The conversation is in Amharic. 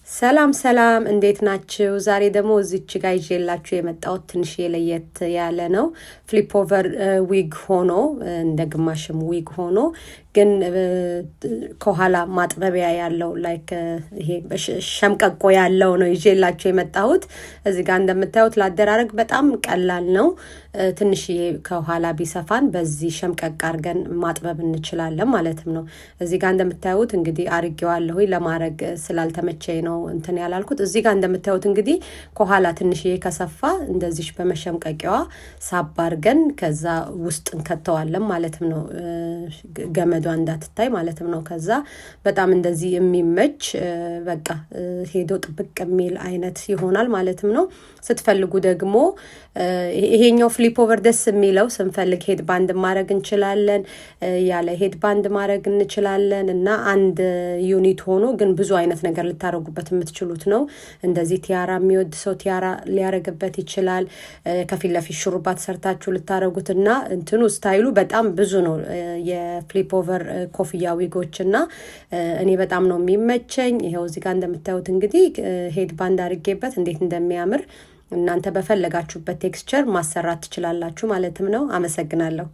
ሰላም ሰላም፣ እንዴት ናችሁ? ዛሬ ደግሞ እዚች ጋር ይዤላችሁ የመጣሁት ትንሽ ለየት ያለ ነው። Flip over wig ሆኖ፣ እንደ ግማሽም ዊግ ሆኖ ግን ከኋላ ማጥበቢያ ያለው፣ like ይሄ ሸምቀቆ ያለው ነው ይዤላችሁ የመጣሁት። እዚህ ጋር እንደምታዩት ላደራረግ በጣም ቀላል ነው። ትንሽዬ ከኋላ ቢሰፋን በዚህ ሸምቀቅ አድርገን ማጥበብ እንችላለን ማለትም ነው። እዚህ ጋር እንደምታዩት እንግዲህ አርጌዋለሁ፣ ለማድረግ ስላልተመቸኝ ነው እንትን ያላልኩት። እዚህ ጋር እንደምታዩት እንግዲህ ከኋላ ትንሽዬ ከሰፋ እንደዚህ በመሸምቀቂያዋ ሳብ አድርገን ከዛ ውስጥ እንከተዋለን ማለትም ነው። ገመዷ እንዳትታይ ማለትም ነው። ከዛ በጣም እንደዚህ የሚመች፣ በቃ ሄዶ ጥብቅ የሚል አይነት ይሆናል ማለትም ነው። ስትፈልጉ ደግሞ ይሄኛው flip over ደስ የሚለው ስንፈልግ head band ማድረግ እንችላለን፣ ያለ head band ማድረግ እንችላለን እና አንድ unit ሆኖ ግን ብዙ አይነት ነገር ልታደርጉበት የምትችሉት ነው። እንደዚህ tiara የሚወድ ሰው tiara ሊያደርግበት ይችላል። ከፊት ለፊት ሹሩባ ሰርታችሁ ልታደርጉት እና እንትኑ style ኡ በጣም ብዙ ነው የ flip over ኮፍያ ዊጎች እና እኔ በጣም ነው የሚመቸኝ። ይኸው እዚህ ጋር እንደምታዩት እንግዲህ head band አድርጌበት እንዴት እንደሚያምር እናንተ በፈለጋችሁበት texture ማሰራት ትችላላችሁ ማለትም ነው። አመሰግናለሁ።